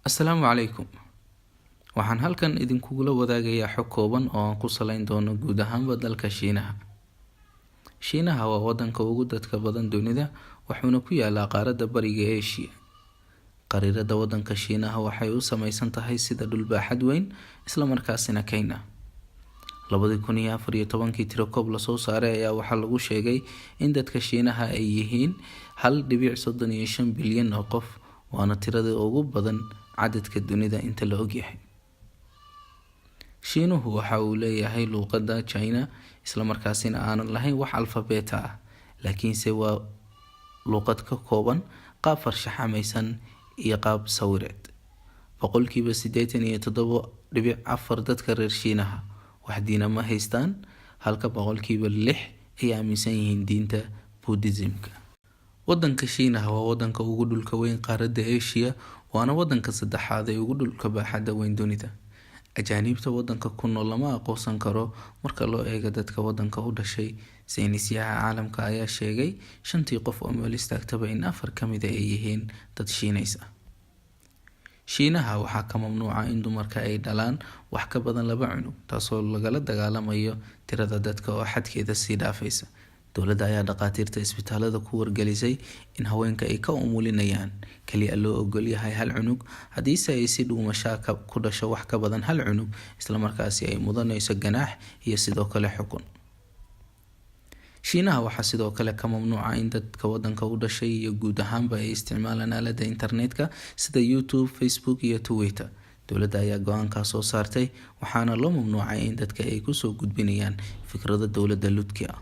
Assalaamu calaykum. Waxaan halkan idinkugula wadaagayaa xog kooban oo aan ku saleyn doono guud ahaanba dalka Shiinaha. Shiinaha waa wadanka ugu dadka badan dunida, wuxuuna ku yaalaa qaaradda Bariga Asia. Khariidadda wadanka Shiinaha waxay u sameysan tahay sida dhul baaxad weyn, isla markaasina kayn ah. 2014-kii tirakoob lasoo saaray ayaa waxaa lagu sheegay in dadka Shiinaha ay yihiin 1.35 bilyan oo qof, waana tirada ugu badan cadadka dunida inta la ogyahay. Shiinuhu waxa uu leeyahay luqadda China, isla markaasina aanan lahayn wax alfabeeta ah, laakiinse waa luqad ka kooban qaab farshaxamaysan iyo qaab sawireed. 87.4% dadka reer Shiinaha wax diina ma haystaan, halka 6% ay aaminsan yihiin diinta Buddhism-ka. Wadanka Shiinaha waa wadanka ugu dhulka weyn qaaradda Asia, waana wadanka saddexaad ee ugu dhulka baaxadda weyn dunida. Ajaaniibta wadanka ku nool lama aqoonsan karo marka loo eego dadka wadanka u dhashay. Saynisyaha caalamka ayaa sheegay shantii qof oo meel istaagtaba in afar ka mid ah ay yihiin dad Shiineys ah. Shiinaha waxaa ka mamnuuca in dumarka ay dhalaan wax ka badan laba cunug, taasoo lagala dagaalamayo tirada dadka oo xadkeeda sii dhaafaysa. Dowladda ayaa dhaqaatiirta isbitaalada ku wargelisay in haweenka ay ka umulinayaan kaliya loo ogol yahay hal cunug, haddiise ay si dhuumasho ku dhasho wax ka badan hal cunug, isla markaasi ay mudanayso ganaax iyo sidoo kale xukun. Shiinaha waxaa sidoo kale ka mamnuuca in dadka wadanka u dhashay iyo guud ahaanba ay isticmaalaan aaladda internetka sida YouTube, Facebook iyo Twitter. Dowladda ayaa go-aankaas soo saartay, waxaana loo mamnuucay in dadka ay kusoo gudbinayaan fikrado dowladda ludki ah.